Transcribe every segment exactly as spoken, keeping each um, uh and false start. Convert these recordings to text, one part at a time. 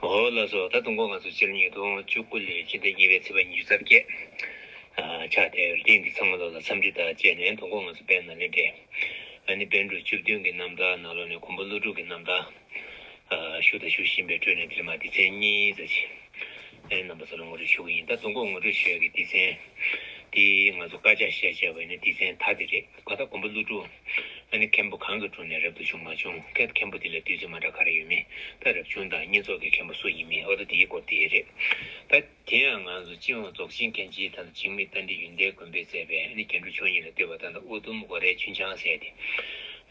འོ་ལགས་སོ། ད་དུང་ཁོ་ང་ཚོ་སྤྱི་ལོ་ཉིས་སྟོང་བཅུ་དགུ་ལོའི་ཕྱི་ཟླ་གཉིས་པའི་ཚེས་པ་ཉི་ཤུ་རྩ་བརྒྱད་ཨ་ཆགས་བསྡད་ཡོད་རེད། དེ་འདི་ཚང་མ་ལོ་ལ་འཚམས་འདྲི་དང་བཅས་ནས་དུང་ཁོ་ང་ཚོ་དཔལ་ནཱ་ལེནྡྲའི་ཨ་ནི་པཎ་གྲུབ་བཅུ་བདུན་གྱི་རྣམ་ཐར་ནང་ལོགས་ནས་མགོན་པོ་ཀླུ་སྒྲུབ་ཀྱི་རྣམ་ཐར་ཨ་ཞུ་དང་ཞུ་བཞིན་པའི་ཁྲོད་ནས་དེ་ལ་མ་སྡེ་ཚན་གཉིས་ཙམ་ཅིག་ཨ་ནི་རྣམ་པ་ཚོ་ལ་ངོ་སྤྲོད་ཞུ་གི་ཡིན། ད་དུང་ཁོ་ངོ་སྤྲོད་ཞུ་ཡ་གི་སྡེ་ཚན་དེ་ང་ཚོ་དཀར་ཆག་བཤད་བྱས་པ་ཡིན་ན་སྡེ་ཚན་ད་དེ་རེད། ག་ད་མགོན་པོ་ཀླུ་སྒྲུབ་ཨ་ནི་མཁན་པོ་གང་གི་དྲུང་ནས་རབ་ཏུ་བྱུང་མ་བྱུང་། ཁ་མཁན་པོ་དེ་ལ་དུས་ཚོད་མ་འདྲ་ག་རེ་ཡོད་མེད། ད་རབ་བྱུང་དང་བསྙེན་རྫོགས་ཀྱི་མཁན་པོ་སུ་ཡིན་མིན། འོ་ད་དེའི་སྐོར་དེ་རེད། ད་དེ་ཡང་ང་ཚོ་སྤྱི་ཡོངས་རྫོགས་ཆེན་མཁན་ཆེན་ད་ལྟ་འཇིགས་མེད་རྟ་མགྲིན་ཡོན་ཏན་མགོན་པོས་མཛད་པའི་ཨ་ནི་རྒྱན་དྲུག་མཆོག་གཉིས་ལ་ལྟོས་པ་ད་ལྟ་ཨུ་དུམ་གོ་རའི་ཆུན་འཕྱང་ཟེར་ཏེ།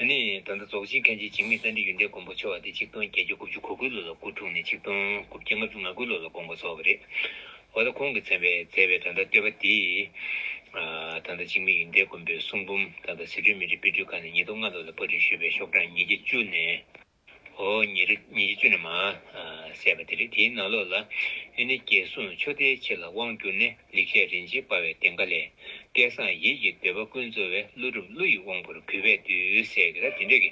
ཨ་ནི་ད་ལྟ་རྫོགས་ཆེན་མཁན་ཆེན་འཇིགས་མེད་རྟ་མགྲིན་ཡོན་ཏན་མགོན་པོ་མཆོག་དེ་ཆིག་སྟོང་བརྒྱད་བརྒྱ་དགུ་བཅུ་གོ་དགུ་ལོ་ལ་སྐུ་འཁྲུངས་ནས་ཆིག་སྟོང་དགུ་བརྒྱ་ལྔ་བཅུ་ང་དགུ་ལོ་ལ་དགོངས་པ་རྫོགས་པ་རེད། འོ་ད་ཁོང་གིས་མཛད་པའི་མཛད་པའི་ད་ལྟ་བསྟོད་པ་འདི། ཨ་ད་ལྟ་འཇིགས་མེད་ཡོན་ཏན་མགོན་པོའི་གསུང་འབུམ་ད་ལྟ་ཟི་ཁྲོན་མི་རིགས་དཔེ་སྐྲུན་ཁང་ནས་ཉིས་སྟོང་ལྔ་ལོ་ལ་པར་སྐྲུན་ཞུས་པའི་ཤོག་གྲངས་ཉིས་བརྒྱ་བཅུ་ནས། འོ་ཉིས་རེ་ཉིས་བརྒྱ་བཅུ་ནས་མར་ཨ་གསལ་བ་དེ་རེད། དེའི་ནང་ལོགས་ལ་ཨ་ནི་རྒྱལ་སྲུང་ཆོས་སྡེའི་ཆེད་ལ་དབང་བསྒྱུར་ནས། ལེགས་བཤད་རིན་ཆེན་དཔལ་བའི་གདེངས་ཀ་ལས། སྐལ་བཟང་ཡིད་ཀྱི་འདོད་པ་ཀུན་སྩོལ་བའི། ཀླུ་སྒྲུབ་ཀླུ་ཡི་དབང་པོར་གུས་པས་འདུད། ཟེར་གི་ད་དེ་འདྲས་ཀྱི་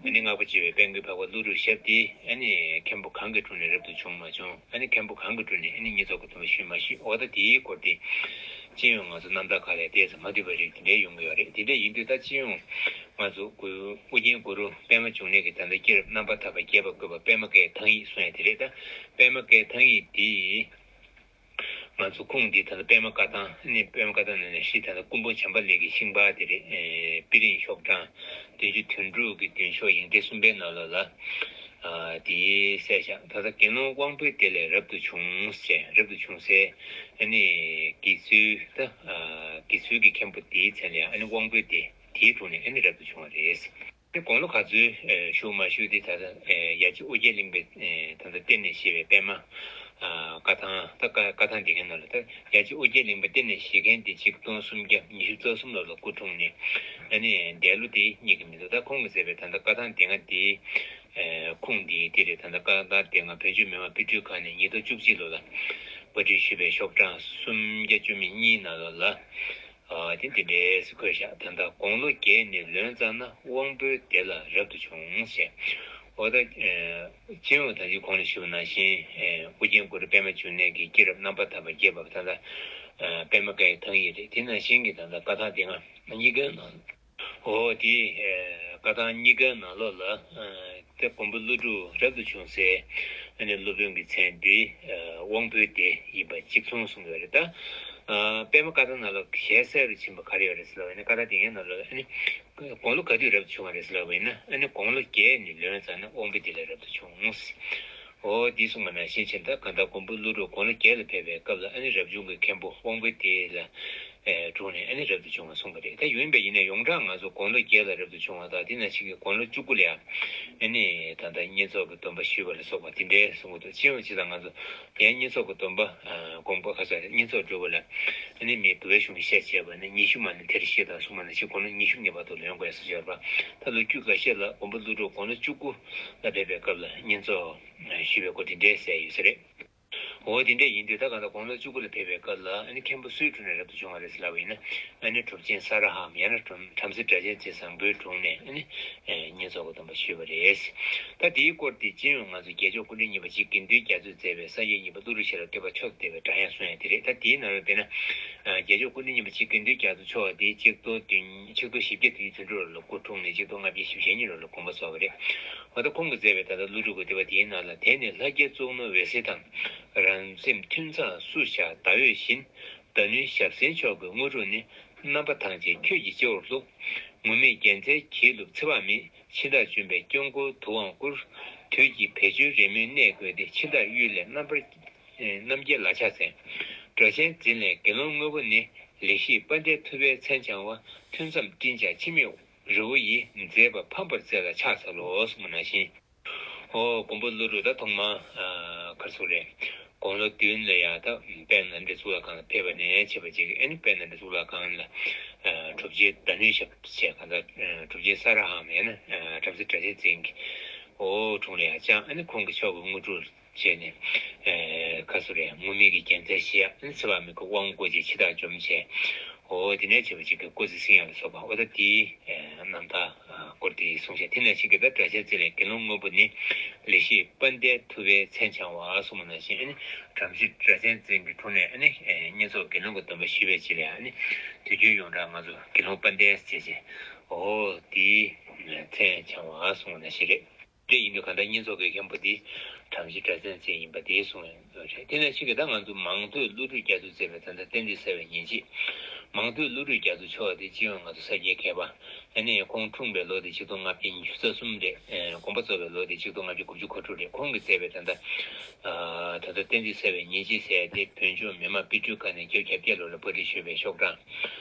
ཨ་ནི་བསྔགས་པ་བརྗིད་པའི་དཔལ་མགོན་འཕགས་པ་ཀླུ་སྒྲུབ་ཞབས་དེ་ཨ་ནི་མཁན་པོ་གང་གི་དྲུང་ནས་རབ་ཏུ་བྱུང་མ་བྱུང་། ཨ་ནི་མཁན་པོ་གང་གི་དྲུང་ནས་ཨ་ནི་བསྙེན་རྫོགས་ཀྱི་སྡོམ་པ་ཞུས་མ་ཞུས། འོ་ད་དེའི་སྐོར་དེ་སྤྱི་ཡོངས་ང་ཚོ་རྣམ་ཐར་ཁག་ལས་ཏོག་ཙམ་མ་འདུས་པ་རིགས་དེ་འདྲས་ཡོང་གི་ཡོད་རེད། དེ་འདྲས་ཡིན་དུས་ད་སྤྱི་ཡོངས་ང་ཚོ་གུ་ཨུ་རྒྱན་གུ་རུ་པདྨ་འབྱུང་གནས་ཀྱི་ད་ལྟ་སྐྱེས་རབས་རྣམ་པར་ཐར་པ་རྒྱས་པར་བཀོད་པ་པདྨ་བཀའི་ཐང་ཡིག་གསུང་ཡ་དེ་རེད། ད་པདྨ་བཀའི་ཐང་ཡིག་དེ། ང་ཚོ་ཁུངས་འདི་ད་ལྟ་པདྨ་བཀའ་ཐང་ནི་པདྨ་བཀའ་ཐང་ནང་ནས་ཧྲིལ་ད་ལྟ་ཀུན་པོ་བྱམས་པ་ལེགས་ཀྱི་ཤིང་པར་དེ་རེད། ཨེ་དཔེ་རིང་ཤོག་གྲངས་བདུན་ཅུ་དོན་དྲུག་གི་མདུན་ཤོག་ཡིག་ཕྲེང་གསུམ་པའི་ནང་ལོགས་ལ། ཨ་དེ་གསལ་བཞག་ད་ལྟ་དགེ་སློང་དབང་པོའི་སྡེ་ལས་རབ་ཏུ་བྱུང་ཞེས། རབ་ཏུ་བྱུང་སའི་ཨ་ནི་དགེ་ཚུལ་ད་ཨ་དགེ་ཚུལ་གྱི་མཁན་པོ་དེའི་མཚན་ལ་ཡང་ཨ་ནི་དབང་པོའི་སྡེ་དེའི་དྲུང་ནས་ཨ་ནི་རབ་ཏུ་བྱུང་བ་རེད། དེ་དགུང་ལོ་ག་ཚོད་ཨེ་བཞུགས་མ་བཞུགས་དེ་ད་ལྟ་ཨེ་ཡ་གཅིག་ཨོ་རྒྱན་གླིང་པའི་ཨེ་ད་ལྟ་གཏེར་ནས་བཞེས་པའི་པདྨ་ཨ་བཀའ་ཐང་། ད་བཀའ་བཀའ་ཐང་འདི་གའི་ནང་ལ་ད་ཡ་གཅིག་ཨོ་རྒྱན་གླིང་པ་གཏེར་ནས་བཞེས་མཁན་དེ་ཆིག་སྟོང་སུམ་བརྒྱ་ཉི་ཤུ་རྩ་གསུམ་ལོ་ལ་སྐུ་འཁྲུངས་ནས། ཨ་ནི་འདས་ལོ་དེ་རྙེད་ཀྱི་མི་འདུག་ད་ཁོང་གིས་མཛད་པའི་ད་ལྟ་བཀའ་ཐང་དེ་སྔ་དེ་ཨེ་ཁུངས་འདི་དེ་རེད། ད་ལྟ་བཀའ་ཐང་དེ་སྔ་བོད་བརྒྱུད་མི་མང་དཔེ་སྐྲུན་ཁང་ནས་ཉིས་སྟོང་བཅུ་གཅིག་ལོ་ལ་པར་སྐྲུན་ཞུས་པའི་ཤོག་གྲངས་སུམ་བརྒྱ་བཅུ་མེད་གཉིས་ནང་ལོགས་ལ། ཨ་དེ་འདི་འདྲས་སུ་འཁོད་བཞག་ད་ལྟ་དགུང་ལོ་བརྒྱད་ནས་ལོན་ཙམ་ན་དབང་པོའི་སྡེ་ལ་རབ་ཏུ་བྱུང་ཞེས། འོ་ད་ཨ་སྤྱི་ཡོངས་ད་ཅི་གོང་ལ་ཞུས་པ་ནང་བཞིན་ཨ་ཨོ་རྒྱན་གུ་རུ་པདྨ་འབྱུང་གནས་ཀྱི་སྐྱེས་རབས་རྣམ་པར་ཐར་པ་རྒྱས་པ་ད་ལྟ་ཨ་པདྨ་བཀའི་ཐང་ཡིག་རེད། དེ་ནང་བཞིན་གྱི་ད་ལྟ་བཀའ་ཐང་དེ་སྔ་གཉིས་ཀའི་ནང་། འོ་དེ་ཨ་བཀའ་ཐང་གཉིས་ཀའི་ནང་ལོགས་ལ་ཨ་དེ་མགོན་པོ་ཀླུ་སྒྲུབ་རབ་ཏུ་བྱུང་སའི་ཨ་ནི་སློབ་དཔོན་གྱི་མཚན་འདི་ཨ་དབང་པོའི་སྡེ་ཡིན་པ་གཅིག་མཚུངས་གསུངས་ཡོད་རེད། ད་ཨ་པདྨ་བཀའ་ཐང་ནང་ལ་ཞལ་གསལ་རུ་ཕྱིན་པ་ག་རེ་ཡོད་རེད་ཟེར་ལབ་པ་ཡིན་ན། བཀའ་ཐང་དེ་སྔའི་ནང་ལོགས་ལ་ཨ་ནི་དགུང་ལོ་ག་དུས་རབ་ཏུ་བྱུང་བ་རེད་ཟེར་ལབ་པ་ཡིན་ན། ཨ་ནི་དགུང་ལོ་བརྒྱད་ནས་ལོན་ཙམ་ན་དབང་པོའི་སྡེ་ལ་རབ་ཏུ་བྱུང་། འོ་འདི་གསུངས་པ་ནང་བཞིན་བྱས་ན། ད་གང་ལྟར་མགོན་པོ་ཀླུ་སྒྲུབ་དགུང་ལོ་བརྒྱད་ལ་ཕེབས་པའི་སྐབས་ལ་ཨ་ནི་རབ་བྱུང་གི་མཁན་པོ་དབང་པོའི་སྡེ་ལ་ཨེ་དྲུང་ནས་ཨ་ནི་རབ་ཏུ་བྱུང་བ་གསུངས་པ་རེད། ད་ཡིན་པ་ཡིན་ན་ཡོངས་གྲགས་ང་ཚོ་དགུང་ལོ་བརྒྱད་ལ་རབ་ཏུ་བྱུང་བ་དང་། དེ་ནང་བཞིན་གྱི་དགུང་ལོ་བཅུ་དགུ་ལ་ཡང་ཨ་ནི་ད་ལྟ་བསྙེན་རྫོགས་ཀྱི་སྡོམ་པ་ཞུས་པ་ལ་སོགས་པ་དེ་འདྲའི་གསུང་གི་འདུག་སྤྱི་ཡོངས་སྤྱི་དང་ང་ཚོ་ཡང་བསྙེན་རྫོགས་ཀྱི་སྡོམ་པ་ཨ་དགོངས་པ་ཁ་སང་བསྙེན་རྫོགས་གྲུབ་པ་ལ་ཨ་ནི་མི་འདུལ་བའི་གཞུང་གིས་བཤད་བྱས་པ་ནི་ཉི་ཤུ་མ་ནི་དེར་བཞེས་དང་གསུངས་པ་ནང་བཞིན་དགུང་ལོ་ཉི་ཤུ་ངེས་པར་དུ་ལོན་དགོས་ཟེར་ཡོད་པ། ད་ལོ་རྒྱུས་འགའ་ཤས་ལ་མགོན་པོ་ཀླུ་སྒྲུབ་དགུང་ལོ་བཅུ་དགུ་ལ་ཕེབས་པའི་སྐབས་ལ་བསྙེན་རྫོགས་ཞུས་པའི་སྐོར་དེ་འདྲའི་གསལ་ཡོད་ས་རེད། འོ་དེ་འདྲ་ཡིན་དུས་ད་གང་ལྟར་དགུང་ལོ་བཅུ་དགུ་ལ་ཕེབས་པའི་སྐབས་ལ་ཨ་ནི་མཁན་པོ་སུའི་དྲུང་ནས་རབ་ཏུ་བྱུང་བ་རེད་ཟེར་ལབ་པ་ཡིན་ན། ཨ་ནི་གྲུབ་ཆེན་ས་ར་ཧམ་ཡང་ན་བྲམ་ཟེ་སྒྲ་གཅན་འཛིན་བཟང་པོའི་དྲུང་ནས་ཨ་ནི་བསྙེན་རྫོགས་ཀྱི་སྡོམ་པ་ཞུས་པ་རེད། ད་དེའི་སྐོར་དེ་སྤྱི་ཡོངས་ང་ཚོ་རྒྱལ་མཆོག་སྐུ་ཕྲེང་གཉིས་པ་གཅིག་དགེ་འདུན་རྒྱ་མཚོས་མཛད་པའི་སངས་རྒྱས་གཉིས་པ་ཀླུ་སྒྲུབ་ཤེས་རབ་བསྟོད་པ་མཆོག་ཏུ་གཏེར་བའི་སྒྲ་དབྱངས་གསུང་ཡ་དེ་རེད། ད་དེའི་ནང་ལ་བལྟས་ན། ཨ་རྒྱལ་མཆོག་སྐུ་ཕྲེང་གཉིས་པ་གཅིག་དགེ་འདུན་རྒྱ་མཚོ་མཆོག་དེ་ཆིག་སྟོང་བདུན་ཆིག་སྟོང་བཞི་བརྒྱ་དོན་གཉིས་དོན་དྲུག་ལོར་སྐུ་འཁྲུངས་ནས་ཆིག་སྟོང་ལྔ་བརྒྱ་བཞི་བཅུ་ཞེ་གཉིས་ལོར་དགོངས་པ་རྫོགས་པ་རེད། འོ་ད་ཁོང་གིས་མཛད་པའི་ད་ལྟ་ཀླུ་སྒྲུབ་ཀྱི་བསྟོད་པ་དེའི་ནང་ལ། དེ་ནི་ལྷ་བརྒྱའི་གཙུག་ནོར་འོད་ཟེར་དང་། རང་སེམས་ཐུན་མཚམས་སུ་བཞག་ཟླ་འོད་བཞིན། ཟླ་བདུན་ཞབས་སེན་མཆོག་གི་དངོས་གྲུབ་ནི། རྣམ་པ་ཐམས་ཅད་ཁྱོད་ཀྱི་སྤྱི་བོར་བླུགས། ངུར་སྨྲིག་རྒྱལ་མཚན་གྱིས་བླུགས་འཚེ་བ་མེད། འཆི་བདག་འཇོམས་པའི་སྐྱབས་མགོན་ཐུབ་དབང་བསྐུར། དུས་ཀྱི་བེད་སྤྱོད་རེ་མོས་གནས་བསྐོས་ཏེ། འཆི་བདག་གཡུལ་ལས་རྣམ་པར་རྣམ་རྒྱལ་ལག་ཆ་ཟས། སྒྲ་གཅན་འཛིན་ལས་དགེ་སློང་དངོས་པོ་ནི། ལེགས་བཤད་དཔལ་ལྡན་ཐུབ་པའི་མཚན་འཆང་བ། ཐུན་མཚམས་སྤྲིན་བྱང་འཆི་མེད་རི་བོ་ཡི། མཛད་པ་ཕམ་པར་མཛད་ལ་ཕྱག་འཚལ་ལོ། གསུངས་པ་ནང་བཞིན། ཨོ་མགོན་པོ་ཀླུ་སྒྲུབ་ད་ཐོག་མ་ཨ་ག་རེ་ཟེར་དགོས་རེད། དགུང་ལོ་བདུན་ལ་ཡང་ད་དཔལ་ནཱ་ལེནྡྲའི་གཙུག་ལག་ཁང་ལ་ཕེབས་པ་ནས་བྱས་པ་ཅིག་ཨ་ནི་དཔལ་ནཱ་ལེནྡྲའི་གཙུག་ལག་ཁང་ལ་ཨ་གྲུབ་ཆེན་ཟླ་སྣོད་ཞབས་ཞེས་གང་ལྟར་ཨ་གྲུབ་ཆེན་ས་ར་ཧམ་ཡང་ན་ཨ་བྲམ་ཟེ་སྒྲ་གཅན་འཛིན་གྱི་ཨོ་དྲུང་ལ་ཡང་བཅར། ཨ་ནི་ཁོང་གིས་མཆོག་གི་དངོས་གྲུབ་བྱས་ནས་ཨ་ག་རེ་ཟེར་དགོས་རེད། ངུར་སྨྲིག་གི་རྒྱལ་མཚན་བཞེས། ཨ་ནི་འཚེ་བ་མེད་ཀྱི་དབང་བསྐུར་བྱས། འཆི་བདག་འཇོམས་བྱས། འོ་དེ་ནས་བྱས་པ་ཅིག་གི་སྐུ་ཚེ་སྲིང་ཡག་ལ་སོགས་པ་འོ་ད་དེའི་རྣམ་ཐར་སྐོར་དེ་གསུངས་ཤག་དེ་ནས་ཅིག་གི་ད་སྒྲ་གཅན་འཛིན་ལས་དགེ་སློང་དངོས་པོ་ནི། ལེགས་བཤད་དཔལ་ལྡན་ཐུབ་པའི་མཚན་འཆང་བ་གསུངས་པ་ནང་བཞིན་ཨ་ནི་བྲམ་ཟེ་སྒྲ་གཅན་འཛིན་གྱི་དྲུང་ནས་ཨ་ནི་བསྙེན་རྫོགས་དགེ་སློང་གི་སྡོམ་པ་ཞུས་པའི་རྗེས་ལ་ཨ་ནི་དུས་རྒྱུན་ཡོངས་གྲགས་ང་ཚོ་དགེ་སློང་དཔལ་ལྡན་ཟེར་བྱས་འོ་དེའི་མཚན་འཆང་བ་གསུངས་པ་ནང་བཞིན་རེད། དེ་ཡིན་དུས་གང་ལྟར་བསྙེན་རྫོགས་ཀྱི་མཁན་པོ་འདི་བྲམ་ཟེ་སྒྲ་གཅན་འཛིན་ཡིན་པ་དེ་གསུངས་ཡོད་རེད། དེ་ནས་ཕྱིས་ཀྱི་ད་ང་ཚོ་མང་ཐོས་ཀླུ་སྒྲུབ་རྒྱ་མཚོས་མཛད་པའི་ད་ལྟ་གཏན་ཚིགས་གསལ་བའི་ཉེར་གཅིག་མང་ཐོས་ཀླུ་སྒྲུབ་རྒྱ་མཚོ་མཆོག་དེ་སྤྱི་ཡོངས་ང་ཚོ་ས་སྐྱའི་མཁས་པ། ཨ་ནི་ཁོང་འཁྲུངས་པའི་ལོ་དེ་ཆིག་སྟོང་ལྔ་བརྒྱ་ཉི་ཤུ་རྩ་གསུམ་རེད། དགོངས་པ་རྫོགས་པའི་ལོ་དེ་ཆིག་སྟོང་ལྔ་བརྒྱ་དགུ་བཅུ་གོ་དྲུག་རེད། ཁོང་གིས་མཛད་པའི་ད་ལྟ་ད་ལྟ་གཏན་ཚིགས་གསལ་བའི་ཉེར་གཅིག་ཟེར་ཡ་དེ་བོད་ལྗོངས་མི་དམངས་དཔེ་སྐྲུན་ཁང་ནས་བརྒྱད་ཅུ་གྱ་བརྒྱད་ལོ་ལ་པར་སྐྲུན་ཞུས་པའི་ཤོག་གྲངས།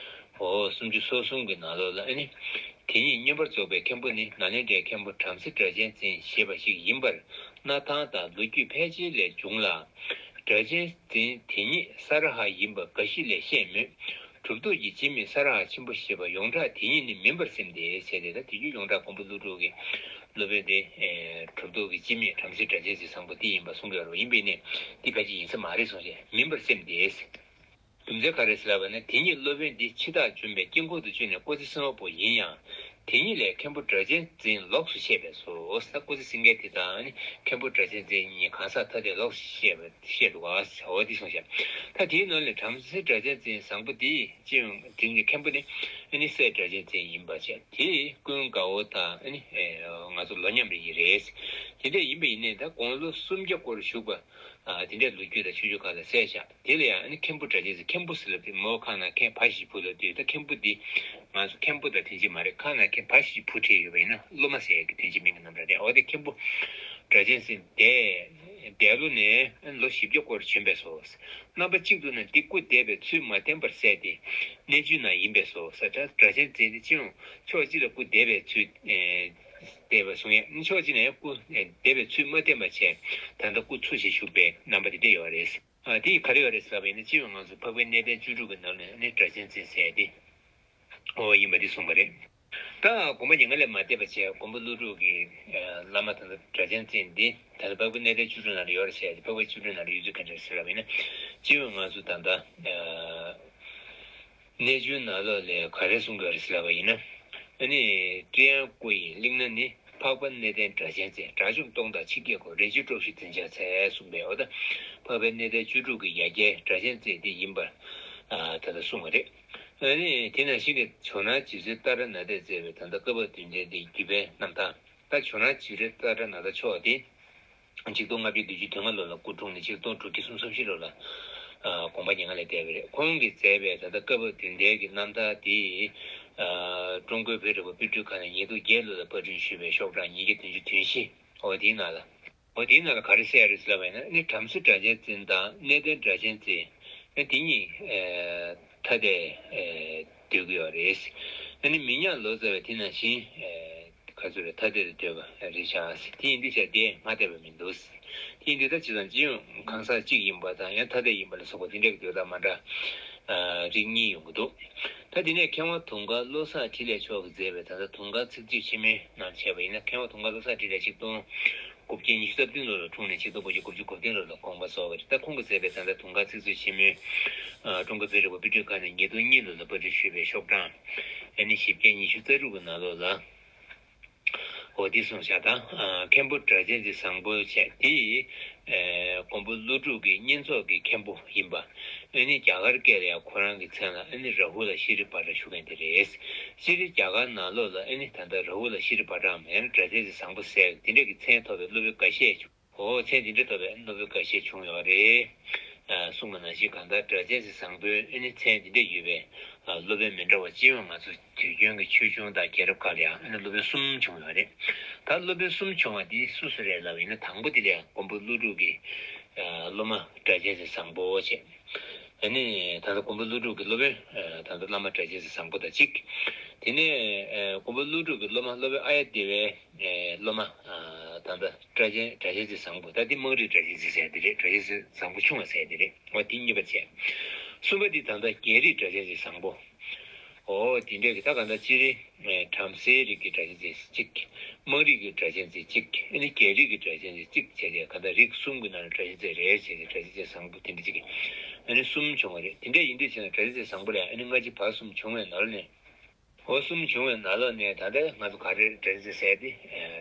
འོ་སུམ་ཅུ་སོ་གསུམ་གྱི་ནང་ལོགས་ལ་ཨ་ནི། དེ་ཉིད་མངོན་པར་རྫོགས་པའི་མཁན་པོ་ནི་ནཱ་ལེནྡྲའི་མཁན་པོ་བྲམ་ཟེ་སྒྲ་གཅན་འཛིན་ཞེས་པ་ཞིག་ཡིན་པར་གནའ་ཐང་དང་ལོ་རྒྱུས་ཕལ་ཆེར་ལས་འབྱུང་ལ། སྒྲ་གཅན་འཛིན་དེ་ཉིད་ས་ར་ཧ་ཡིན་པ་འགའ་ཞིག་ལས་བཤད་མོད། གྲུབ་ཐོབ་ཀྱི་སྤྱི་མེས་ས་ར་ཧ་ཆེན་པོ་ཞེས་པ་ཡོངས་གྲགས་དེ་ཉིད་ནི་མིན་པར་སེམས་ཏེ་ཟེར་ཏེ་ད་དེ་རྒྱུན་ཡོངས་གྲགས་མགོན་པོ་ཀླུ་སྒྲུབ་ཀྱི་སློབ་དཔོན་དེ་གྲུབ་ཐོབ་ཀྱི་སྤྱི་མེས་བྲམ་ཟེ་སྒྲ་གཅན་འཛིན་བཟང་པོ་དེ་ཡིན་པ་གསུང་གི་ཡོད་རེད། ཡིན་པས་ནི་དེ་ཕལ་ཆེར་ཡིན་ས་མ་རེད་གསུངས་ཤིང་མིན་པར་སེམས་ཏེ། རྒྱུ་མཚན་ག་རེ་ཟེར་ལབ་པ་ན་དེ་ཉིད་སློབ་དཔོན་འདི་འཆི་བདག་འཇོམས་པའི་དཀྱིལ་འཁོར་དུ་བཅུག་ནས་སྐུ་ཚེ་བསྲིང་བ་པོ་ཡིན་ཡང་། དེ་ཉིད་ལས་མཁན་པོ་སྒྲ་གཅན་འཛིན་ལོགས་སུ་བཤད་པས་སོ། ས་སྐུ་ཚེ་བསྲིང་མཁན་དེ་དང་ནི་མཁན་པོ་སྒྲ་གཅན་འཛིན་གཉིས་གང་ཟག་ཐ་དད་ལོགས་སུ་བཤད་པ་བཤད་འདུག་ག་འོ་འདི་གསུངས་ཤག་ད་དེའི་ནང་ལས་བྲམ་ཟེ་སྒྲ་གཅན་འཛིན་བཟང་པོ་འདི་ཅི་ཡང་དེ་ནི་མཁན་པོ་ནི་ཨ་ནི་སྲས་སྒྲ་གཅན་འཛིན་ཡིན་པ་བྱས་དེ་ཀུན་དགའ་བོ་དང་ཨ་ནི་ང་ཚོ་ལོ་མཉམ་རེ་ཡིན་རེད། དེ་འདྲ་ཡིན་པ་ཡིན་ནའི་ད་དགུང་ལོ་སུམ་བརྒྱ་སྐོར་བཞུགས་པ། དེ་འདྲའི་ལོ་རྒྱུས་དང་ཆོས་བརྒྱུད་ཁག་ལ་གསལ་བཞག་དེ་ལ་ཡང་ཨ་ནི་མཁན་པོ་སྒྲ་གཅན་འཛིན་མཁན་པོ་ཟེར་ལབ་དུས་མོ་ཁ་ན་མཁན་བ་ཞིག་བུ་ལབ་དུས་ད་མཁན་པོ་འདི་ང་ཚོ་མཁན་པོ་དང་དེ་འདྲ་མ་རེད། ཁ་ན་མཁན་བ་ཞིག་བུ་བྲིས་ཡོད་པ་ཡིན་ན་སློབ་མ་ཟེར་ཡག་གི་དོན་གྱི་མིང་གི་རྣམ་གྲངས་རེད། འོ་དེ་མཁན་པོ་སྒྲ་གཅན་འཛིན་འདས་འདས་ལོ་ནས་ལོ་བཞི་བརྒྱ་སྐོར་བྱོན་པས་སོ། རྣམ་པ་གཅིག་ཏུ་ན་འདི་སྐུ་འདས་པའི་ཚུལ་མ་བསྟན་པར་གསལ་ཏེ་གནས་ཚུལ་ན་ཡིན་པས་སོ། ས་སྒྲ་གཅན་འཛིན་འདི་ཅི་ཡང་ཕྱོགས་གཅིག་ལ་སྐུ་འདས་པའི་ཚུལ། འདས་པ་གསུང་ཡས་ཕྱོགས་གཅིག་ནས་སྐུ་འདས་པའི་ཚུལ་མ་བསྟན་པ་བྱས་ད་ལྟ་སྐུ་འཚོ་ཞིང་བཞུགས་པའི་རྣམ་པ་དེ་འདྲ་ཡོད་རེད། དེ་ཡིས་ག་རེ་ཡོད་རེད་ཟེར་བ་ཡིན་ན་སྤྱི་ཡོངས་ང་ཚོ་འཕགས་པའི་གནས་བརྟན་བཅུ་དྲུག་གི་ནང་ནས་ནི་སྒྲ་གཅན་འཛིན་ཟེར་ཏེ་ཨོ་ཡིན་པ་འདི་གསུངས་པ་རེད། ད་དགོངས་པ་མྱ་ངན་ལས་མ་འདས་པ་བྱས་མགོན་པོ་ཀླུ་སྒྲུབ་ཀྱི་བླ་མ་ད་ལྟ་སྒྲ་གཅན་འཛིན་འདི་ད་ལྟ་འཕགས་པའི་གནས་བརྟན་བཅུ་དྲུག་ནང་ལ་ཡོད་རེད་ཟེར་ཏེ་འཕགས་པའི་བཅུ་དྲུག་ནང་ལ་ཡོད་ཚུལ་ག་འདྲ་ཟེར་བ་ཡིན་ན་སྤྱི་ཡོངས་ང་ཚོ་ད་ལྟ། གནས་ཆུང་ནང་ལོགས་ལས་ག་རེ་གསུང་གི་ཡོད་རེད་ཟེར་ལབ་པ་ཡིན་ན། ཨ་ནི་ཀྲི་ཡང་སྐུ་ཡི་གླིང་ན་ནི། འཕགས་པ་གནས་བརྟན་སྒྲ་གཅན་འཛིན། དགྲ་བཅོམ་སྟོང་དང་ཆིག་བརྒྱད་སྐོར། རིན་ཆེན་དཀྲོགས་ཤིང་བདུན་ཕྱག་འཚལ། གསུངས་པས་འོ་ད། འཕགས་པའི་གནས་བརྟན་བཅུ་དྲུག་གི་ཡ་གྱལ་སྒྲ་གཅན་འཛིན་དེ་ཡིན་པར། ད་ལྟ་གསུངས་པ་རེད། ཨ་ནི་དེ་ནང་བཞིན་གྱི་ཇོ་ནང་རྗེ་བཙུན་ཏཱ་ར་ནཱ་ཐས་མཛད་པའི་ད་ལྟ་བཀའ་བབས་བདུན་ལྡན་དེ་བརྒྱུད་པའི་རྣམ་ཐར། ད་ཇོ་ནང་རྗེ་བཙུན་ཏཱ་ར་ནཱ་ཐ་མཆོག་དེ། ཆིག་སྟོང་ལྔ་བརྒྱ་བདུན་ཅུ་དོན་ལྔ་ལོ་ལ་སྐུ་འཁྲུངས་ནས་ཆིག་སྟོང་དྲུག་བརྒྱ་སུམ་ཅུ་སོ་བཞི་ལོ་ལ་དགོངས་པ་མྱ་ངན་ལས་འདས་པ་རེད། ཁོང་གིས་མཛད་པའི་ད་ལྟ་བཀའ་བབས་བདུན་ལྡན་གྱི་རྣམ་ཐར་དེ་ཀྲུང་གོའི་བོད་རིག་པ་དཔེ་སྐྲུན་ཁང་ནས་ཉིས་སྟོང་བརྒྱད་ལོ་ལ་པར་སྐྲུན་ཞུས་པའི་ཤོག་གྲངས་ཉིས་བརྒྱ་བདུན་ཅུ་དོན་བཞི། འོ་དེའི་ནང་ལ། འོ་དེའི་ནང་ལ་ག་རེ་གསལ་རེད་ཟེར་ལབ་པ་ཡིན་ན་ནི་བྲམ་ཟེ་སྒྲ་གཅན་འཛིན་དང་གནས་བརྟན་སྒྲ་གཅན་འཛིན་དེ་གཉིས་ཐ་དད་སྡོད་ཀྱི་ཡོད་རེད། ཨ་ནི་མི་ཉག་ལོ་ཙཱ་བས་དེ་ནང་བཞིན། ག་ཚོད་རེད་ཐ་དད་དུ་འདོད་པ་རེད་ཤག་དེ་ཡིན་དུས་བྱས་དེ་མ་འཐད་པ་མི་འདུག་དེ་ཡིན་དུས་ད་ཅི་ཙམ་སྤྱི་ཡོངས་གང་ཟག་གཅིག་ཡིན་པ་དང་ཡང་ཐ་དད་ཡིན་པ་ལ་སོགས་པ་དེ་འདྲ་གི་འདོད་ཐག་མ་འདྲ་རིགས་གཉིས་ཡོང་གི་འདུག་ད་དེ་ནས་མཁས་དབང་དུང་དཀར་བློ་བཟང་འཕྲིན་ལས་མཆོག་གིས་མཛད་པའི་ད་ལྟ་དུང་དཀར་ཚིག་མཛོད་ཆེན་མོའི་ནང་བྱས་པ་ཡིན་ན་མཁས་དབང་དུང་དཀར་བློ་བཟང་འཕྲིན་ལས་ཆིག་སྟོང་དགུ་བརྒྱ་ཉི་ཤུ་རྩ་བདུན་ལོ་ལ་འཁྲུངས་ནས་ཆིག་སྟོང་དགུ་བརྒྱ་དགུ་བཅུ་གོ་བདུན་ལོ་ལ་དགོངས་པ་རྫོགས་པ་རེད། ད་ཁོང་གིས་མཛད་པའི་ད་ལྟ་དུང་དཀར་ཚིག་མཛོད་ཆེན་མོའི་ཀྲུང་གོའི་བོད་རིག་པ་དཔེ་སྐྲུན་ཁང་ནས་ཉིས་སྟོང་གཉིས་ལོ་ལ་པར་སྐྲུན་ཞུས་པའི་ཤོག་གྲངས་ཨ་ནི་བཞི་བརྒྱ་ཉི་ཤུ་རྩ་དྲུག་གི་ནང་ལོགས་ལ། འོ་འདི་གསུངས་བཞག་དང་། མཁན་པོ་སྒྲ་གཅན་འཛིན་བཟང་པོ་བྱས་འདི། མགོན་པོ་ཀླུ་སྒྲུབ་ཀྱི་བསྙེན་རྫོགས་ཀྱི་མཁན་པོ་ཡིན་པ། ཨ་ནི་རྒྱ་གར་སྐད་ལ་ཡང་ཁོ་རང་གི་མཚན་ལ་ཨ་ནི་རཱ་ཧུ་ལ་ཤྲི་བྷ་དྲ་ཞུ་མཁན་དེ་རེད། སྤྱིར་རྒྱ་གར་ནང་ལོགས་ལ་ཨ་ནི་ད་ལྟ་རཱ་ཧུ་ལ་ཤྲི་བྷ་དྲའམ་ཡང་ན་སྒྲ་གཅན་འཛིན་བཟང་པོ་ཟེར་དེ་འདྲ་གི་མཚན་ཐོབ་པའི་སློབ་དཔོན་འགའ་ཤས་བྱུང་། འོ་མཚན་དེ་འདྲ་ཐོབ་པའི་སློབ་དཔོན་འགའ་ཤས་བྱུང་ཡོད་རེད། གསུངས་པ་ནང་བཞིན་གང་ལྟར་སྒྲ་གཅན་འཛིན་བཟང་པོའི་ཨ་ནི་མཚན་དེ་འདྲ་ཡོད་པའི་སློབ་དཔོན་མི་འདྲ་བ་སྤྱི་ཡོངས་ང་ཚོ་དུས་རྒྱུན་གྱི་ཆོས་འབྱུང་དང་རྒྱལ་རབས་ཁག་ལ་ཡང་ཨ་ནི་སློབ་དཔོན་གསུམ་བྱུང་ཡོད་རེད། ད་སློབ་དཔོན་གསུམ་བྱུང་བ་དེ་སུ་སུ་རེད་ལབ་ཡིན་ན་དང་པོ་དེ་ལ་ཡང་མགོན་པོ་ཀླུ་སྒྲུབ་ཀྱི་སློབ་མ་སྒྲ་གཅན་འཛིན་བཟང་པོ་བྱས། ཨ་ནི་ད་ལྟ་མགོན་པོ་ཀླུ་སྒྲུབ་ཀྱི་སློབ་དཔོན་ད་ལྟ་བླ་མ་སྒྲ་གཅན་འཛིན་བཟང་པོ་དང་གཅིག་དེ་ནས་མགོན་པོ་ཀླུ་སྒྲུབ་ཀྱི་སློབ་མ་སློབ་དཔོན་ཨཱརྱ་དེ་བའི་སློབ་མ་ད་ལྟ་སྒྲ་གཅན་སྒྲ་གཅན་འཛིན་བཟང་པོ་ད་འདི་དམངས་རིགས་སྒྲ་གཅན་འཛིན་ཟེར་དེ་རེད། སྒྲ་གཅན་འཛིན་བཟང་པོ་ཆུང་བ་ཟེར་དེ་རེད། འོ་དེ་གཉིས་པ་བྱས། གསུམ་པ་འདི་ད་ལྟ་རྒྱལ་རིགས་སྒྲ་གཅན་འཛིན་བཟང་པོ། ཨོ་དེ་འདྲས་ཀྱི་ད་ག་ད་སྤྱིར་བྲམ་ཟེའི་རིགས་ཀྱི་སྒྲ་གཅན་ཚད་གཅིག་དམངས་རིགས་ཀྱི་སྒྲ་གཅན་ཚད་གཅིག་ཨ་ནི་རྒྱལ་རིགས་ཀྱི་སྒྲ་གཅན་ཚད་གཅིག་བྱས་ཏེ་ག་ད་རིགས་གསུམ་གྱི་ནང་ནས་སྒྲ་གཅན་ཚད་རེ་བྱས་ཏེ་སྒྲ་གཅན་ཚད་བཟང་པོ་དེ་འདྲ་གཅིག་ཨ་ནི་གསུམ་བྱུང་བ་རེད། དེ་འདྲས་ཡིན་དུས་བྱས་ན་སྒྲ་གཅན་ཚད་བཟང་པོ་ལ་ཨ་ནི་སྔ་ཕྱི་བར་གསུམ་བྱུང་བའི་ནང་ལ་ནས། འོ་གསུམ་བྱུང་བའི་ནང་ལོགས་ནས་ད་ལྟ་ང་ཚོ་ག་རེ་སྒྲ་གཅན་ཚད་ཟེར་ཏེ།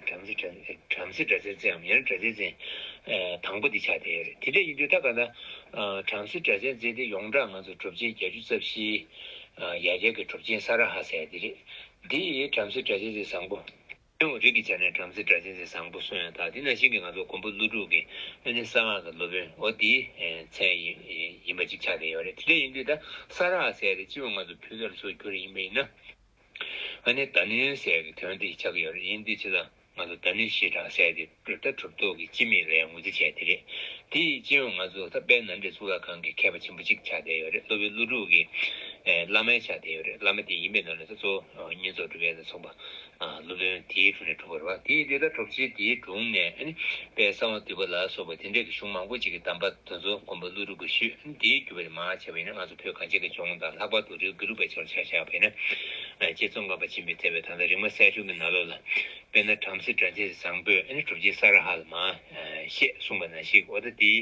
བྲམ་ཟེ་སྒྲ་བྲམ་ཟེ་སྒྲ་གཅན་ཚད་ཡང་མིན་སྒྲ་གཅན་ཚད་དང་པོ་འདི་ཆགས་བསྡད་ཡོད་རེད། དེ་འདྲ་ཡིན་དུས་ད་ག་ན་བྲམ་ཟེ་སྒྲ་གཅན་ཚད་དེ་ཡོངས་གྲགས་ང་ཚོ་གྲུབ་ཆེན་བརྒྱད་ཅུ་རྩ་བཞི་ཡ་གྱལ་གྱི་གྲུབ་ཆེན་ས་ར་ཧ་ཟེར་དེ་རེད། འདི་བྲམ་ཟེ་སྒྲ་གཅན་ཚད་བཟང་པོ། སྤྱི་ཡོངས་རིགས་ཀྱི་ཆ་ནས་བྲམ་ཟེ་སྒྲ་གཅན་ཚད་བཟང་པོ་གསུངས་ཡང་དག་དེ་ནང་བཞིན་གྱི་ང་ཚོ་མགོན་པོ་ཀླུ་སྒྲུབ་ཀྱི་ཨ་ནི་གསང་སྔགས་ཀྱི་སློབ་དཔོན་འོ་དེའི་མཚན་ཡིན་པ་ཅིག་ཆགས་བསྡད་ཡོད་རེད། དེ་འདྲ་ཡིན་དུས་ད་ས་ར་ཧ་ཟེར་དེ་སྤྱི་ཡོངས་ང་ཚོ་བོད་སྐད་ལ་ཚུར་བསྒྱུར་ཡིན་པ་ཡིན་ན། ཨ་ནི་ད་ནི་ཟེར་གྱི་དོན་དེ་ཆགས་ཀྱི་ཡོད་རེད། ཡིན་དུས་ཕྱི་ལ་ང་ཚོ་ད་ནི་ཞེ་དྲག་ཟེར་དེ་ད་གྲུབ་ཐོབ་ཀྱི་སྤྱི་མིང་ལ་ཡང་ངོས་འཛིན་བྱས་དེ་རེད། དེ་ཡི་སྤྱི་ཡོངས་ང་ཚོ་ད་དཔལ་ནཱ་ལེནྡྲའི་གཙུག་ལག་ཁང་གི་མཁས་པ་ཆེན་པོ་གཅིག་ཆགས་བསྡད་ཡོད་རེད། སློབ་དཔོན་ཀླུ་སྒྲུབ་ཀྱི་བླ་མ་ཆགས་བསྡད་ཡོད་རེད། བླ་མ་དེ་ཡིན་པའི་ནང་ནས་ད་གཙོ་བོ་བསྙེན་རྫོགས་སྒྲུབ་ཡས་ལ་སོགས་པ་སློབ་དཔོན་དེའི་དྲུང་ནས་གྲུབ་པ་རེད་བ། དེ་ཡིན་དུས་ད་གྲུབ་ཆེན་དེའི་དྲུང་ནས་ཨ་ནི་དཔལ་གསང་བ་འདུས་པ་ལ་སོགས་པ་དེ་འདྲས་ཀྱི་གཞུང་མང་པོ་ཅིག་གི་གདམས་པ་དེ་ཚོ་མགོན་པོ་ཀླུ་སྒྲུབ་ཀྱིས་ཞུས། དེའི་བརྒྱུད་པ་དེ་མར་བྱས་པ་ཡིན་ན་ང་ཚོ་བོད་གངས་ཅན་གྱི་ལྗོངས་དང་ལྷག་པར་དུ་རི་བོ་དགུ་རུ་པའི་ཕྱོགས་ཆ་བཞག་པ་ཡིན་ན། རྗེ་ཙོང་ཁ་པ་ཆེན་པོས་མཛད་པའི་ད་ལྟ་རིག་མ་གསལ་ཤོག་གི་ནང་ལོགས་ལ། དཔེར་ན་བྲམ་ཟེ་སྒྲ་གཅན་བཟང་པོས་ཨ་ནི་གྲུབ་ཆེན་ས་ར་ཧ་ལ་མར་བཤད་གསུངས་པ་ནང་བཞིན་འོ་ད་དེའི་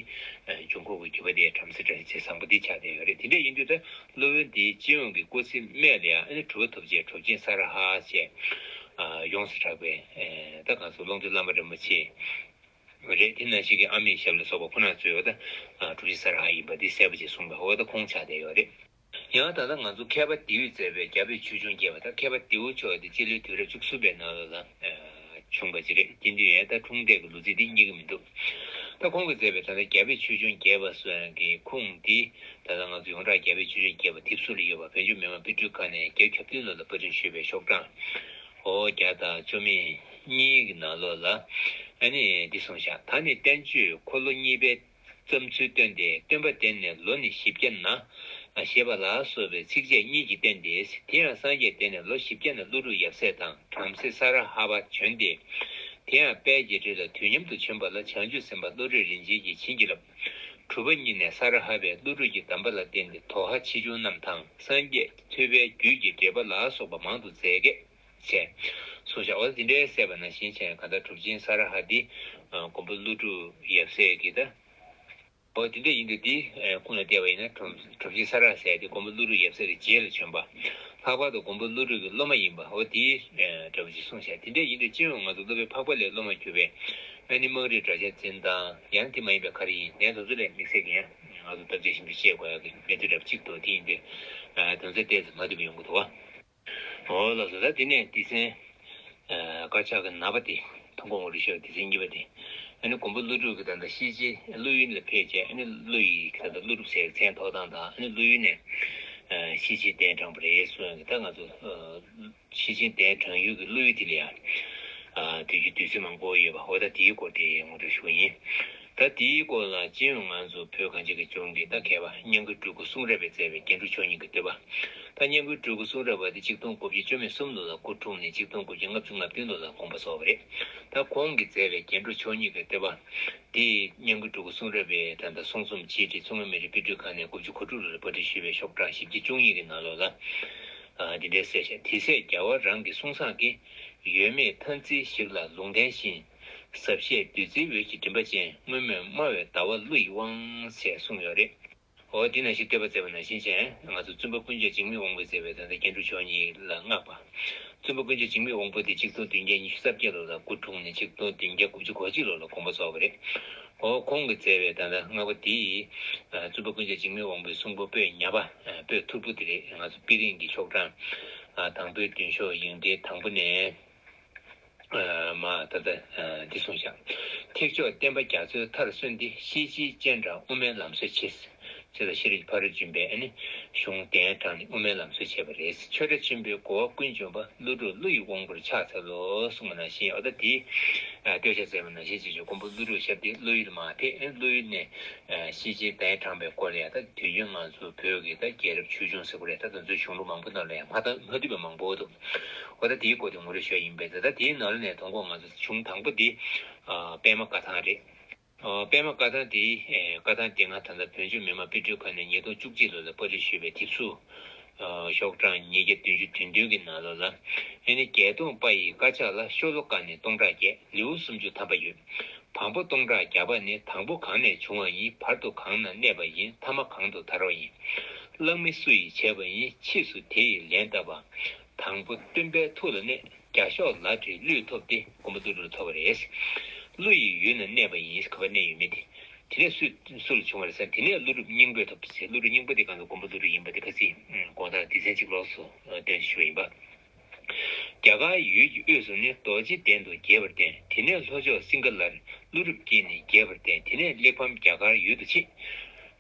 འབྱུང་ཁུངས་ཀྱི་བརྒྱུད་པ་དེ་བྲམ་ཟེ་སྒྲ་གཅན་བཟང་པོ་འདི་ཆགས་བསྡད་ཡོད་རེད། དེ་འདྲ་ཡིན་དུས་ད་སློབ་དཔོན་འདིའི་སྤྱི་ཡོངས་ཀྱི་སྐུ་ཚེ་སྨད་ལ་ཡང་ཨ་ནི་གྲུབ་པ་ཐོབ་བྱས་གྲུབ་ཆེན་ས་ར་ཧ་ཞེས་ཡོངས་སུ་གྲགས་པའི་ད་གང་སོ་ཀློང་རྡོལ་བླ་མ་རིན་པོ་ཆེ་རེད། དེ་ནང་བཞིན་གྱི་ཨ་མྱེས་ཞབས་ལ་སོགས་པ་ཁོ་ན་ཚོས་ད་གྲུབ་ཆེན་ས་ར་ཧ་ཡིན་པ་འདི་གསལ་པོ་ཅིག་གསུངས་པ་འོ་ད་ཁོང་ཆགས་བསྡད་ཡོད་རེད། ཡང་ད་ལྟ་ང་ཚོ་མཁས་པ་ལྡེའུས་མཛད་པའི་རྒྱལ་པོའི་ཆོས་འབྱུང་རྒྱས་པ་དང་། མཁས་པ་ལྡེའུ་མཆོག་དེ་སྤྱི་ལོའི་དུས་རབས་བཅུ་གསུམ་པའི་ནང་ལོགས་ལ་བྱུང་བ་ཅིག་རེད། དེ་དུས་ཡང་ད་འཁྲུངས་འདས་ཀྱི་ལོ་ཚིགས་དེ་རྙེད་ཀྱི་མི་འདུག་ད་ཁོང་གིས་མཛད་པའི་ད་ལྟ་རྒྱལ་པོའི་ཆོས་འབྱུང་རྒྱས་པ་སོགས་ཀྱི་ཁུངས་འདི་ད་ལྟ་ང་ཚོ་ཡོངས་གྲགས་རྒྱལ་པོའི་ཆོས་འབྱུང་རྒྱས་པ་དེབ་གཟུགས་ལ་ཡོད་པ་བོད་བརྒྱུད་མི་མང་དཔེ་སྐྲུན་ཁང་ནས་བརྒྱ་ཁྱབ་བདུན་ལོ་ལ་པར་སྐྲུན་ཞུས་པའི་ཤོག་གྲངས་འོ་བརྒྱ་དང་བཅུ་མེད་གཉིས་ཀྱི་ནང་ལོགས་ལ་ཨ་ནི་འདི་གསུངས་བཞག་ད་ནི་བསྟན་བཅོས་འཁོར་ལོ་གཉིས་པའི་བརྩམས་ཚུལ་སྟོན་ཏེ། སྟོན་པ་དེ་ནས་ལོ་ནི་བཞི་བརྒྱ་ན། ཞེས་པ་ལ་སོགས་པའི་ཚིགས་བཅད་གཉིས་ཀྱིས་བསྟན་ཏེ། དེ་ཡང་སངས་རྒྱས་དེ་ནས་ལོ་བཞི་བརྒྱ་ན་ཀླུ་སྒྲུབ་ཡབ་སྲས་དང་བྲམ་ཟེ་ས་ར་ཧ་བ་བྱོན་ཏེ། དེ་ཡང་དཔལ་རྒྱལ་ཁྲི་ལ་དུས་མཉམ་དུ་བྱོན་པ་ལ་བྱང་ཆུབ་སེམས་དཔའ་བློ་གྲོས་རིན་ཆེན་གྱིས་བྱིན་གྱིས་བརླབས། གྲུབ་པ་ཉིད་ནས་ས་ར་ཧ་བས་ཀླུ་སྒྲུབ་ཀྱི་གདམས་པ་ལ་བརྟེན་ཏེ་དོ་ཧ་ཆེ་ཆུང་རྣམས་དང་སངས་རྒྱས་ཐོས་པའི་རྒྱུད་ཀྱི་འགྲེལ་པ་ལ་སོགས་པ་མང་དུ་མཛད་སྐད། ཞེས་གསུངས་བཞག་འོ་དེ་འདྲའི་གསལ་བ་ནང་བཞིན་བྱས་གང་ལྟར་གྲུབ་ཆེན་ས་ར་ཧ་འདི་མགོན་པོ་ཀླུ་སྒྲུབ་ཡབ་སྲས་ཀྱི་ད། འོ་དེ་འདྲ་ཡིན་དུས་འདི་ཁུངས་ལ་བལྟས་པ་ཡིན་ན་གྲུབ་གྲུབ་ཆེན་ས་ར་ཧ་ཟེར་དེ་མགོན་པོ་ཀླུ་སྒྲུབ་ཡབ་སྲས་ཀྱི་རྗེས་ལ་བྱོན་པ། ལྷག་པར་དུ་མགོན་པོ་ཀླུ་སྒྲུབ་ཀྱི་སློབ་མ་ཡིན་པ་འོ་དེའི་འདྲ་བོ་ཞིག་གསུངས་བཞག་དེ་འདྲ་ཡིན་དུས་སྤྱི་ཡོངས་ང་ཚོ་སློབ་དཔོན་འཕགས་པ་ལྷའི་སློབ་མ་གྱུར་པའི་ཨ་ནི་དམངས་རིགས་སྒྲ་གཅན་འཛིན་སྟངས་ཡང་དེ་མ་ཡིན་པའི་ག་རེ་ཡིན་ནའི་དེ་ཚོ་ལས་དམིགས་བསལ་གྱི་ཡང་ང་ཚོ་བརྟག་དཔྱད་ཞིབ་འཇུག་བྱེད་དགོས་ཡག་གི་གནད་དོན་འདྲ་བོ་གཅིག་འདུག་དེ་ཡིན་དུས་དོན་ཚན་ཏོག་ཙམ་མ་མཐུན་པ་ཡོང་གི་འདུག་བ། འོ་ལགས་སོ། ད་དེ་ནས་སྡེ་ཚན་དཀར་ཆག་གི་ནག་པ་དེ་མཐོང་སྒོ་ངོ་རུ་ཤོར་སྡེ་ཚན་གཉིས་པ་དེ། ཨ་ནི་མགོན་པོ་ཀླུ་སྒྲུབ་ཀྱིས་ད་ལྟ་ཤེས་བྱའི་ཀླུ་ཡུལ་ལ་ཕེབས་རྗེས་ཨ་ནི་ཀླུ་ཡི་ད་ལྟ་ཀླུ་སྒྲུབ་ཟེར་མཚན་ཐོགས་སྟངས་དང་ཨ་ནི་ཀླུ་ཡུལ་ནས་ཤེས་བྱའི་གདན་དྲངས་པ་རེད་གསུངས་ཡོད་ཀྱི་ད་ང་ཚོ་ཤེས་བྱའི་གདན་དྲངས་ཡུལ་གྱི་ཀླུ་ཡུལ་དེ་ལ་ཡང་དུས་རྒྱུན་དུས་ཚོད་མང་པོ་ཡོད་པ་འོ་ད་དེའི་སྐོར་དེ་ངོ་སྤྲོད་ཞུ་བ་ཡིན། ད་དེའི་སྐོར་ལ་སྤྱི་ཡོངས་ང་ཚོ་བོད་གངས་ཅན་གྱི་ལྗོངས་ཀྱི་ད་མཁས་པ་སྙན་བརྒྱུད་སྤྲུལ་སྐུ་གསུང་རབ་པས་མཛད་པའི་རྒྱན་དྲུག་མཆོག་གཉིས་ཀྱི་བསྟོད་པ། ད་སྙན་བརྒྱུད་སྤྲུལ་སྐུ་གསུང་རབ་པ་དེ་ཆིག་སྟོང་དགུ་བརྒྱ་བཅུ་མེད་གསུམ་ལོ་ལ་སྐུ་འཁྲུངས་ནས་ཆིག་སྟོང་དགུ་བརྒྱ་ལྔ་བཅུ་ང་བདུན་ལོ་ལ་དགོངས་པ་རྫོགས་པ་རེད། ད་ཁོང་གིས་མཛད་པའི་རྒྱན་དྲུག་མཆོག་གཉིས་ཀྱི་བསྟོད་པ། དེ་སྙན་བརྒྱུད་སྤྲུལ་སྐུ་གསུང་རབ་པའི་ད་ལྟ་གསུང་རྩོམ་ཆེད་དུ་མཚོ་སྔོན་མི་རིགས་དཔེ་སྐྲུན་ཁང་ནས་དགུ་བཅུ་གོ་དྲུག་ལོ་ལ་པར་སྐྲུན་ཞུས་པའི་ཤོག་གྲངས་བཞི་བཅུ་ཞེ་གཉིས་ཀྱི་ནང་ལོགས་ལ། འདི་འདྲའི་གསལ་བཤད། དེ་སྲས་རྒྱལ་བ་རང་གི་གསུང་བཟང་གིས། ཡོད་མེད་ཐ་ཚིག་ཞིག་ལ་ལུང་བསྟན་བཞིན། ཟབ་བཤད་བདུད་རྩིའི་འོད་ཀྱི་མགྲིན་པ་ཅན། སྔོན་སྨོན་སྨྲ་བའི་ཟླ་བ་གླུ་ཡི་དབང་ཞེས་གསུངས་ཡོད་རེད། འོ་འདི་ནང་བཞིན་བསྟོད་པ་མཛད་པ་ནང་བཞིན་བྱས་ང་ཚོ་བཙུན་པ་ཀུན་ཁྱབ་འཇིགས་མེད་དབང་པོས་མཛད་པའི་ད་ལྟ་རྒྱན་དྲུག་མཆོག་གཉིས་ལ་བསྔགས་པ། བཙུན་པ་ཀུན་ཁྱབ་འཇིགས་མེད་དབང་པོ་དེ་ཆིག་སྟོང་བདུན་བརྒྱ་ཉི་ཤུ་རྩ་བརྒྱད་ལོ་ལ་སྐུ་འཁྲུངས་ནས་ཆིག་སྟོང་བདུན་བརྒྱ་དགུ་བཅུ་གོ་གཅིག་ལོ་ལ་དགོངས་པ་རྫོགས་པ་རེད། འོ་ཁོང་གིས་མཛད་པའི་ད་ལྟ་བསྔགས་པ་དེ་ཡིས་བཙུན་པ་ཀུན་ཁྱབ་འཇིགས་མེད་དབང་པོའི་གསུང་འབུམ་པོད་ཉ་པ་པོད་ཐུར་པོ་དེ་རེད། ང་ཚོ་དཔེ་རིང་གི་ཤོག་གྲངས་དང་པོའི་མདུན་ཤོག་ཡིག་འབྲེལ་དང་པོ་ནས། མ་ད་ལྟ་འདི་གསུངས་བཞག་ཐེག་མཆོག་བསྟན་པ་རྒྱ་མཚོའི་མཐར་སོན་ཏེ། ཤེས་བྱའི་སྤྱན་དྲངས་དབུ་མའི་ལམ་སྲོལ་ཕྱེ། ཅེས་དང་ཤེས་རིག་ཕ་རོལ་འཇུག་པའི་ཨ་ནི་གཞུང་གདན་དྲངས་ནས་དབུ་མའི་ལམ་སྲོལ་ཕྱེས་པ་རེད། ཆོས་སྒྲ་ཆེན་པོའི་གོ་བ་ཀུན་འབྱུང་པ། ཀླུ་སྒྲུབ་ཀླུ་ཡི་དབང་པོར་ཕྱག་འཚལ་ལོ་གསུངས་པ་ནང་བཞིན་འོ་ད་དེ་བསྟོད་བྱ་མཛད་པ་ནང་བཞིན་བྱེད་ཆོག་མགོན་པོ་ཀླུ་སྒྲུབ་ཞབས་དེ་ཀླུ་ཡུལ་མར་ཕེབས། ཨ་ནི་ཀླུ་ཡུལ་ནས་ཤེས་བྱའི་གདན་དྲངས་པའི་སྐོར་ལ་ཡང་ད་དུས་རྒྱུན་ང་ཚོ་བོད་ཀྱི་ད་རྒྱལ་རབས་ཆོས་འབྱུང་ཟེར་དགོས་རེད། ད་དེ་ཚོའི་གཞུང་ལུགས་མང་པོ་ནང་ལ་ཡང་མ་མཐུན་པ་མང་པོ་འདུག་འོ་ད་དེའི་སྐོར་དེ་ངོ་སྤྲོད་ཞུ་བ་ཡིན་པས། ད་ལྟ་དེའི་ནང་ལ་ནས་དང་པོ་ང་ཚོ་གཞུང་དང་པོ་འདི་པདྨ་བཀའ་ཐང་རེད། པདྨ་བཀའ་ཐང་དེ་བཀའ་ཐང་དེ་སྔ་ད་ལྟ་བོད་ལྗོངས་མི་དམངས་དཔེ་སྐྲུན་ཁང་ནས་ཉིས་སྟོང་བཅུ་གཅིག་ལོ་ལ་པར་སྐྲུན་ཞུས་པའི་དེབ་གཟུགས་ ཤོག་གྲངས་ཉིས་བརྒྱ་བདུན་ཅུ་དོན་བདུན་གྱི་ནང་ལོགས་ལ། ཨ་ནི་བརྒྱད་སྟོང་པ་ཡི་དཀར་ཆག་ལ། ཤོ་ལོ་ཀ་ནི་སྟོང་ཕྲག་བརྒྱད། ལེའུ་སུམ་ཅུ་ཐམ་པ་ཡོད། དང་པོ་སྟོང་ཕྲག་བརྒྱ་པ་ནི། དང་པོ་གང་ནས་བྱུང་བ་ཡིན། བར་དུ་གང་ན་གནས་པ་ཡིན། ཐ་མ་གང་དུ་དར་བ་ཡིན། བརླག་མེད་སུ་ཡིས་བྱས་པ་ཡིན། ཕྱིས་སུ་དེ་ཡི་ལན་བཏབ་པ། དང་པོ་སྟོན་པའི་ཐུགས་ལ་གནས། རྒྱ་ཤོག་ལ་བྲིས་ཀླུས་ཐོབ་སྟེ། མགོན་པོ་ཀླུ་སྒྲུབ་ལ་ཐོབ་པ་རེད། ཀླུ་ཡི་ཡུལ་ན་གནས་པ་ཡིན། ག་པར་གནས་ཡོད་མེད་དེ། དེ་ནས་སུ་སུ་ལ་བྱུང་བ་རེད་ཟེར་ན། དེ་ནས་ཀླུ་སྒྲུབ་སྙིང་པོས་ཐོབ་ཟེར། ཀླུ་སྒྲུབ་སྙིང་པོ་དེ་གང་དུ་མགོན་པོ་ཀླུ་སྒྲུབ་ཡིན་པ་དེ་ཁ་སང་དགོངས་དག་སྡེ་ཚན་གཅིག་ལོགས་སུ་བཏོན་ཞུས་པ་ཡིན་པ། རྒྱ་གར་ཡུལ་གྱི་དབུས་སུ་ནི། རྡོ་རྗེ་གདན་དུ་རྒྱས་པར་བསྟན། དེ་ནས་ལྷོ་ཕྱོགས་སིང་ག་ལར། ཀླུ་སྒྲུབ་དཀྱིལ་ནི་རྒྱས་པར་བསྟན། དེ་ནས་གླེགས་བམ་རྒྱ་གར་ཡུལ་དུ་མཆིས།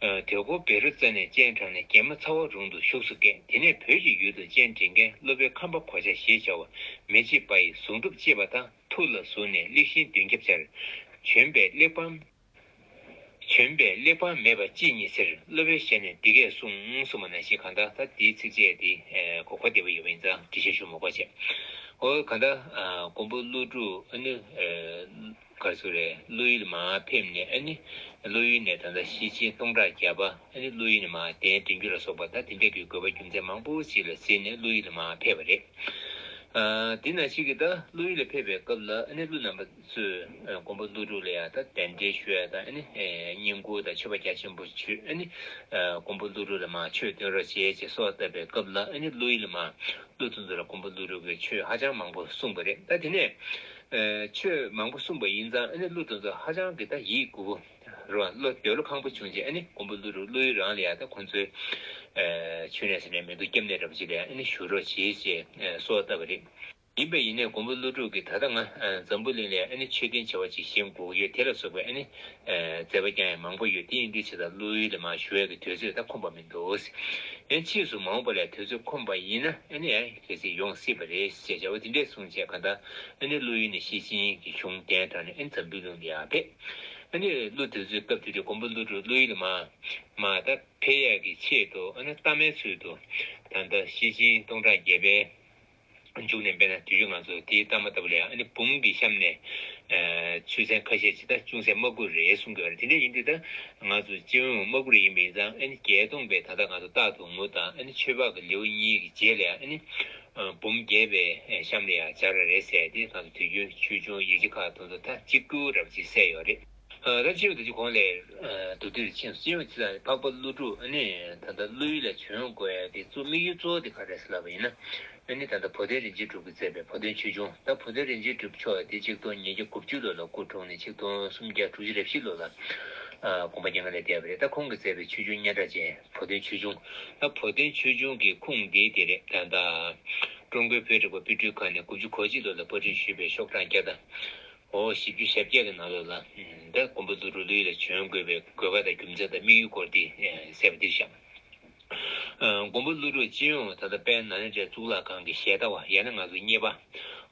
དོལ་པོ་བཻ་རོ་ཙ་ནས་སྤྱན་དྲངས་ནས། རྒྱལ་མོ་ཚ་བ་རོང་དུ་བཞུགས་སུ་བསྐྱལ། དེ་ནས་བོད་ཀྱི་ཡུལ་དུ་སྤྱན་འདྲེན་མཁན། སློབ་དཔོན་ཁམས་པ་གོ་ཆ་ཞེས་བྱ་བ། མི་ཕྱེད་པ་ཡི་གཟུངས་སྒྲུབ་ཅེས་པ་དང་། ཐུགས་ལ་བཟུང་ནས་གླེགས་ཤིང་བདུན་བརྒྱ་སྦྱར། བྱོན་པས་གླེགས་བམ། བྱོན་པས་གླེགས་བམ་མེད་པ་ཅིས་རྙེད་ཟེར། སློབ་དཔོན་ཞལ་ནས་འདི་སྐད་གསུངས། གསུངས་པ་ནང་བཞིན་གང་ལྟར་ད་འདིའི་ཚིགས་བཅད་འདི་གོ་གོ་བདེ་པོ་ཡོད་པ་ཡིན་ཙང་འགྲེལ་བཤད་ཞུ་མི་དགོས་བྱས། འོ་གང་ལྟར་མགོན་པོ་ཀླུ་སྒྲུབ་ཨ་ནི་ག་རེ་ཟེར་རེད། ཀླུ་ཡུལ་ལ་མར་ཕེབས་ནས། ཨ་ནི་ཀླུ་ཡུལ་ནས་ད་ལྟ་ཤེར་ཕྱིན་སྟོང་ཕྲག་བརྒྱ་པ། ཨ་ནི་ཀླུ་ཡུལ་ནས་མར་གདན་འདྲེན་རྒྱུ་ལ་སོགས་པ། ད་དེ་འདྲ་གི་དགོས་པ་རྒྱུ་མཚན་མང་པོ་ཞིག་ལ་གཟིགས་ནས་ཀླུ་ཡུལ་ལ་མར་ཕེབས་པ་རེད། ཨ། དེ་ནང་བཞིན་གྱི་ད་ཀླུ་ཡུལ་ལ་ཕེབས་པའི་སྐབས་ལ། ཨ་ནི་ཀླུ་རྣམ་པ་ཚོས་མགོན་པོ་ཀླུ་སྒྲུབ་ལ་ཡང་ད་གདན་འདྲེན་ཞུ་ཡ་དང་། ཨ་ནི་བསྙེན་བཀུར་དང་མཆོད་པ་རྒྱ་ཆེན་པོ་མཆོད། ཨ་ནི་མགོན་པོ་ཀླུ་སྒྲུབ་ལ་མར་ཆོས་སྟོན་རོགས་བྱེད་ཅེས་གསོལ་བ་བཏབ་པའི་སྐབས་ལ། ཨ་ནི་ཀླུ་ཡུལ་ལ་མར་ཀླུ་དེ་ཚོ་ལ་མགོན་པོ་ཀླུ་སྒྲུབ་ཀྱིས་ཆོས་ཧ་ཅང་མང་པོ་གསུངས་པ་རེད། ད་དེ་ནས་ཆོས་མང་པོ་གསུངས་པ་ཡིན་ཙང་། ཨ་ནི་ཀླུ་དེ་ཚོ་ཧ་ཅང་གི་ད་ཡིད་མགུ་པོ་རེད་པ། བློ་འདོད་བློ་ཁེངས་པོ་བྱུང་རྗེས། ཨ་ནི་མགོན་པོ་ཀླུ་སྒྲུབ་ཀླུ་ཡུལ་རང་ལ་ཡང་ད་ཁོང་ཚོའི་མཆོད་གནས་ཟེར་ནས་མེ་ཏོག་སྐྱབས་གནས་འདྲ་པོ་ཅིག་ལ་ཡང་ཨ་ནི་བཞུགས་རོགས་བྱེད་ཅེས་གསོལ་བ་བཏབ་པ་རེད། ཡིན་པས་ཡིན་ནའི་མགོན་པོ་ཀླུ་སྒྲུབ་ཀྱིས་ད་ལྟ་ང་འཛམ་བུ་གླིང་ལ་ཨ་ནི་མཆོད་རྟེན་བྱ་བ་ཅིག་བཞེངས་དགོས་ཀྱི་ཡོད། དེ་ལ་སོགས་པའི་ཨ་ནི་མཛད་པ་བསྐྱངས་ཡ་མང་པོ་ཡོད། དེ་ཡིན་དུས་ཇི་ལྟར་ཀླུ་ཡུལ་ལ་མར་བཞུགས་ཡ་གི་དུས་ཚོད་ད་ཁོམ་པ་མི་འདུག། ཡང་ཕྱིས་སུ་མ་འོངས་པ་ལ་དུས་ཚོད་ཁོམ་པ་ཡིན་ན། ཨ་ནི་ཡང་གལ་སྲིད་ཡོང་སྲིད་པ་རེད་ཅེས་བྱ་བ་དེ་འདྲས་གསུངས་བྱས། གང་ལྟར་ཨ་ནི་ཀླུ་ཡུལ་ནས་ཤེར་ཕྱིན་གྱི་གཞུང་གདན་དྲངས་ནས་ཨ་ནི་འཛམ་བུའི་གླིང་ལ་ཡར་ཕེབས། ཨ་ནི་ཀླུ་དེ་ཚོའི་སྐབས་དེ་དུས་མགོན་པོ་ཀླུ་སྒྲུབ་ཀླུ་ཡུལ་ལ་མར་མར་ད་ཕེབས་ཡ་གི་ཆེད་དུ། ཨ་ནི་ལྟ་མའི་ཚུལ་དུ་ད་ལྟ་ཤེར་ཕྱིན་སྟོང་ཕྲག་བརྒྱ་པའི་མཇུག་ནས། དཔེར་ན་དུས་རྒྱུན་ང་ཚོ་དེའི་ལྟ་མ་ལྟ་བུ་ལ་ཡང་ཨ་ནི་འབུམ་གྱི་གཤམ་ནས་ཨ་ཆོས་ཚན་ཁ་ཤས་ཅིག་ད་ཅུང་ཟད་མ་བསྐུར་རེད་གསུང་གི་ཡོད་རེད། དེ་འདྲ་ཡིན་དུས་ད་ང་ཚོ་སྤྱི་ཡོངས་མ་བསྐུར་ཡིན་པ་ཡིན་ཙང་། ཨ་ནི་བརྒྱད་སྟོང་པའི་ད་ལྟ་ང་ཚོ་རྟག་ཏུ་ངུ་དང་། ཨ་ནི་ཆོས་འཕགས་ཀྱི་ལེའུ་གཉིས་ཀྱི་རྗེས་ལ་ཡང་ཨ་ནི་འབུམ་བརྒྱད་པའི་གཤམ་ལ་ཡང་སྦྱར་བ་རེད་ཟེར། དེ་ང་ཚོ་དུས་རྒྱུན་ཆོས་འབྱུང་ཡིག་ཆ་ཁག་དེ་ཚོ་ད་གཅིག་གྱུར་འདྲ་པོ་ཅིག་གསལ་ཡོད་རེད། ཨ། ད་ཅི་ཡང་དུས་ཀྱི་གོང་ལས་ཨ་མདོར་བསྡུས་ཕྱིན་སོང་། སྤྱི་ཡོངས་ཀྱི་འཕགས་པ་ཀླུ་སྒྲུབ་ཨ་ནི་ད་ལྟ་ཀླུ་ཡུལ་ལ་བྱོན་དགོས་ཡ་དེ་གཙོ་དམིགས་ཡུལ་གཙོ་བོ་དེ་ག་རེ་རེད་ཟེར་ལབ་པ་ཡིན་ན། ཨ་ནི་ད་ལྟ་བོ་དན་རིན་ཆེན་གྲུབ་ཀྱིས་མཛད་པའི་བོ་དན་ཆོས་འབྱུང་། ད་བོ་དན་རིན་ཆེན་གྲུབ་མཆོག་དེ་ཆིག་སྟོང་ཉིས་བརྒྱ་དགུ་བཅུ་ལོ་ལ་སྐུ་འཁྲུངས་ནས། ཆིག་སྟོང་སུམ་བརྒྱ་དྲུག་ཅུ་རེ་བཞི་ལོ་ལ་ཨ་དགོངས་པ་མྱ་ངན་ལས་འདས་པ་རེད། ད་ཁོང་གིས་མཛད་པའི་ཆོས་འབྱུང་སྙན་གྲགས་ཅན་བོ་དན་ཆོས་འབྱུང་། ད་བོ་དན་ཆོས་འབྱུང་གི་ཁུངས་འདི་དེ་རེད། ད་ལྟ་ཀྲུང་གོའི་བོད་རིག་པ་སྤེལ་སྤྲུལ་ཁང་ནས་དགུ་བཅུ་གོ་གཅིག་ལོ་ལ་པར་སྐྲུན་ཞུས་པའི་ཤོག་གྲངས་བརྒྱ་དང་། འོ། བཞི་བཅུ་ཞེ་བརྒྱད་ཀྱི་ནང་ལོགས་ལ། ད་མགོན་པོ་ཀླུ་སྒྲུབ་ཀླུ་ཡུལ་ལ་བྱོན་དགོས་པའི་དགོས་པ་དང་རྒྱུ་མཚན་དང་དམིགས་ཡུལ་སྐོར་འདི་གསལ་པོ་འདིར་བཞག། ཨ། མགོན་པོ་ཀླུ་སྒྲུབ་སྤྱི་ཡོངས་ད་ལྟ་དཔལ་ནཱ་ལེནྡྲའི་གཙུག་ལག་ཁང་གི་ཞལ་ལྟ་བ། ཡང་ན་ང་ཚོ་མཉེས་པ།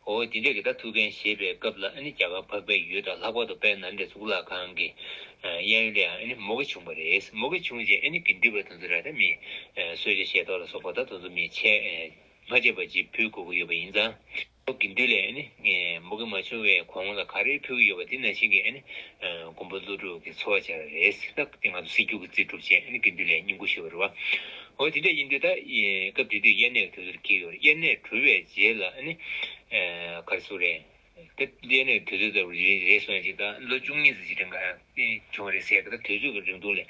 འོ། དེ་འདྲས་ཀྱི་ད་ཐུགས་འགན་བཞེས་པའི་སྐབས་ལ། ཨ་ནི་རྒྱ་གར་འཕགས་པའི་ཡུལ་དང་། ལྷག་པར་དུ་དཔལ་ནཱ་ལེནྡྲའི་གཙུག་ལག་ཁང་གི་གཡས་གཡོན་ལ་ཡང་ཨ་ནི་མུ་གེ་བྱུང་བ་རེད། མུ་གེ་བྱུང་རྗེས་ཨ་ནི་དགེ་འདུན་པ་དེ་ཚོ་ར། ད་མི་གསོལ་ཇ་བཞེས་ཐོག་ལ་སོགས་པ་ད་དེ་ཚོ་མི་ཆེད། སྔ་རྗེས་པ་ཅིག་ཕུལ་དགོས་ཀྱི་ཡོད་པ་ཡིན་ཙང་། དགེ་འདུན་ལ་ཨ་ནི་མུ་གེ་མ་བྱུང་བའི་གོང་ལ་ག་རེ་ཕུལ་གྱི་ཡོད་པ་དེ་ནང་བཞིན་གྱི་ཨ་ནི་མགོན་པོ་ཀླུ་སྒྲུབ་ཀྱི་འཚོ་བ་སྦྱར་བ་རེད། ད་དེ་ང་ཚོ་གསེར་འགྱུར་གྱི་རྩིས་གྲུབ་བྱས། ཨ་ནི་དགེ་འདུན་ལ་བསྙེན་བཀུར་ཞུ་བ་རེད་པ། འོ། དེ་འདྲ་ཡིན་དུས་ད་སྐབས་དེ་དུས་དབྱར་གནས་ཀྱི་དུས་ཚོད་འཁེལ་ཡོད་རེད། དབྱར་གནས་གྲུབ་པའི་རྗེས་ལ་ཨ་ནི་ག་རེ་ཟེར་རེད། ད་དབྱར་གནས་ཀྱི་དུས་ཚོད་ལྟ་བུ་རེད། རེད་སོང་ཅིག་ད་ལོ་བཅུ་གཉིས་ཙམ་ཅིག་རིང་ག་བྱུང་བ་རེད་ཟེར་གི། ད་དུས་ཚོད་ཀྱི་རིང་ཐུང་ལ་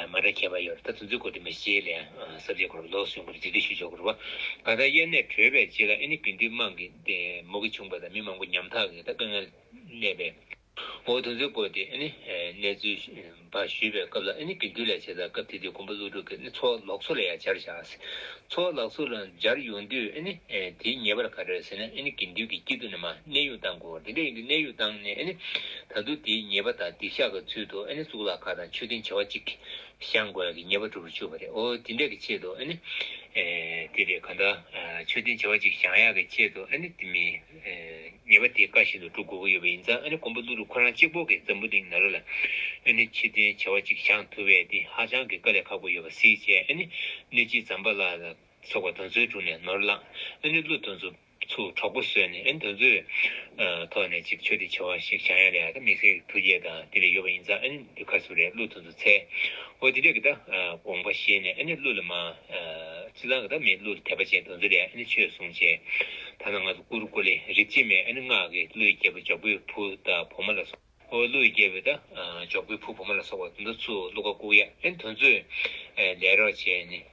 མ་འདྲ་ཁྱད་པར་ཡོད་རེད། ད་དེ་ཚོའི་སྐོར་དེ་མ་གཞི་ལ་ཡང་ས་བཅད་སྐོར་ལོགས་སུ་ཡོང་གི་རེད། དེ་འདྲ་ཞུ་ཆོག་གི་རེད་པ། གང་ལྟར་དབྱར་གནས་གྲོལ་བའི་རྗེས་ལ་ཨ་ནི་དགེ་འདུན་དམངས་ཀྱིས་དེ་མུ་གེ་བྱུང་བ་དང་མི་མང་པོ་ཉམ་ཐག་གིས་ད་དཀའ་ངལ་གནས་པའི། འོ། དེ་ཚོའི་སྐོར་དེ་ཨ་ནི་གནས་ཚུལ་ཕར་ཞུས་པའི་སྐབས་ལ། ཨ་ནི་དགེ་འདུན་ལ་བྱས་ཙང་སྐབས་དེ་དུས་མགོན་པོ་ཀླུ་སྒྲུབ་ཀྱིས་ཨ་ནི་འཚོ་བ་ལོགས་སུ་ལ་ཡང་སྦྱར་བཞག། འཚོ་བ་ལོགས་སུ་ལ་སྦྱར་ཡོང་དུས་ཨ་ནི་དེའི་ཉེས་པ་ག་རེ་རེད་ཟེར་ན། ཨ་ནི་དགེ་འདུན་གྱི་སྐྱིད་སྡུག་ནས་མར་གནས་དབྱུང་བཏང་དགོས་པ་རེད། དེ་འདྲ་ཡིན་དུས་གནས་དབྱུང་བཏང་ནས་ཨ་ནི་ད་དུང་དེའི་ཉེས་པ་དང་སྡིག་བཤགས་ཀྱི་ཚུལ་དུ་ཨ་ནི་གཙུག་ལག་ཁང་དང་མཆོད་རྟེན་བྱ་བ་གཅིག་བཞེངས་དགོས་ཡ་གི་ཉེས་པ་གྲུབ་པར་གྱུར་པ་རེད། འོ། དེ་འདྲ་གི་ཆེད་དུ་ཨ་ནི་དེ་རེད། གང་ལྟར་མཆོད་རྟེན་བྱ་བ་གཅིག་བཞེངས་ཡག་གི་ཆེད་དུ་ཨ་ནི་དེ་མི་ཉེས་པ་དེ་བཀའ་བཞིན་དུ་སྒྲུབ་དགོས་ཀྱི་ཡོད་པ་ཡིན་ཙང་། ཨ་ནི་མགོན་པོ་ཀླུ་སྒྲུབ་ཁོ་རང་གཅིག་པོ་གིས་འཛམ་བུ་གླིང་ནང་ལོགས་ལ་ཨ་ནི་མཆོད་རྟེན་བྱ་བ་གཅིག་བཞེངས་ཐུབ་པ་དེ་ཧ་ཅང་གི་དཀའ་ལས་ཁག་པོ་ཡོད་པ་གཟིགས་བྱས། ཨ་ནི་གནོད་སྦྱིན་ཛམ་བྷ་ལ་ལ་སོགས་པ་དེ་ཚོའི་དྲུང་ནས་ནོར་བླངས། ཨ་ནི་ཀླུ་དེ་ཚོ་ ཚུར་གྲོགས་པོ་བཟོས་ནས་ཨ་ནི་དེ་ཚོའི་ཐོག་ནས་ཅིག་ཆོས་དེ་བྱ་བ་ཞིག་བཞེངས་ཡ་ལ་ཡ་ད་དམིགས་བསལ་ཐུགས་བསྐྱེད་དང་དེ་འདྲ་ཡོད་པ་ཡིན་ཙང་ཨ་ནི་འདི་ཁ་སུ་རེད་གླུ་དེ་ཚོ་འཚལ། འོ་དེ་འདྲ་གི་ད་དགོངས་པ་བཞེས་ནས་ཨ་ནི་གླུ་ལ་མ་སྤྱི་བཏང་གི་ད་མི་གླུ་ལ་དད་པ་ཅན་དེ་ཚོ་ལ་ཡ་ཨ་ནི་ཆོས་གསུངས་བྱས། ད་ནང་ང་ཚོ་ཀུ་རུ་ཀུ་ལེ་རིག་བྱེད་མའི་ཨ་ནི་སྔགས་ཀྱི་གླུ་ཡི་རྒྱལ་པོ་འཇོག་པོའི་བུ་དང་བུ་མོ་ལ་སོགས། ཨོ་གླུ་ཡི་རྒྱལ་པོ་ད་འཇོག་པོའི་བུ་བུ་མོ་ལ་སོགས་པ་དེ་ཚོ་ཚུར་གླུ་གར་བཀུག་ཡ་ཨ་ནི་དེ་ཚོས་ལས་རོགས་བྱས་ནས།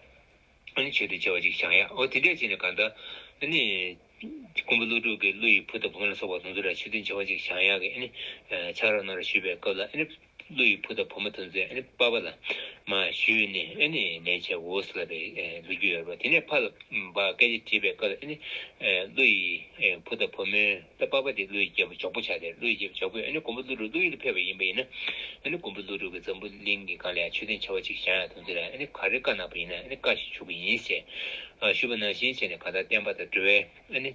ཨ་ནི་མཆོད་རྟེན་བྱ་བ་ཅིག་བཞེངས་ཡ། འོ་དེ་འདྲས་བྱས་ནས་གང་ལྟར་ཨ་ནི་མགོན་པོ་ཀླུ་སྒྲུབ་ཀྱི་ཀླུ་ཡི་བུ་དང་བུ་མོ་ལ་སོགས་པ་དེ་ཚོ་ལ་མཆོད་རྟེན་བྱ་བ་ཅིག་བཞེངས་ཡག་གི་ཨ་ནི་ཕྱག་རོགས་གནང་རོགས་ཞུས་པའི་སྐབས་ལ་ཨ་ནི་ཀླུ་ཡི་བུ་དང་བུ་མོ་དེ་ཚོས་ཨ་ནི་པ་ཕ་ལ་མར་ཞུས་ནས་ཨ་ནི་ལེན་བྱས་འོ་ཟེར་ལབ་པའི་ལོ་རྒྱུས་ཡོད་རེད་པ། དེ་ནས་ཕ་ལ་སྐད་ཆ་དྲིས་པའི་སྐབས་ལ་ཨ་ནི་ཀླུ་ཡི་བུ་དང་བུ་མོའི་ད་པ་ཕ་དེ་ཀླུ་ཡི་རྒྱལ་པོ་འཇོག་པོ་ཆགས་ཏེ་ཀླུ་ཡི་རྒྱལ་པོ་འཇོག་པོས་ཨ་ནི་མགོན་པོ་ཀླུ་སྒྲུབ་ཀླུ་ཡུལ་དུ་ཕེབས་པ་ཡིན་པ་ཡིན་ན། ཨ་ནི་མགོན་པོ་ཀླུ་སྒྲུབ་ཀྱིས་འཛམ་བུ་གླིང་གི་སྒང་ལ་ཡང་མཆོད་རྟེན་བྱ་བ་ཅིག་བཞེངས་ཡག་དོན་ཚན་ལ་ཨ་ནི་ག་རེ་བཀའ་གནང་པ་ཡིན་ན་ཨ་ནི་བཀའ་བཞིན་འབྱུང་གི་ཡིན་ཞེས་ཞུས་པ་ནང་བཞིན་བྱས་ནས་གང་ལྟར་བསྟན་པ་དང་འགྲོ་བའི་ཨ་ནི།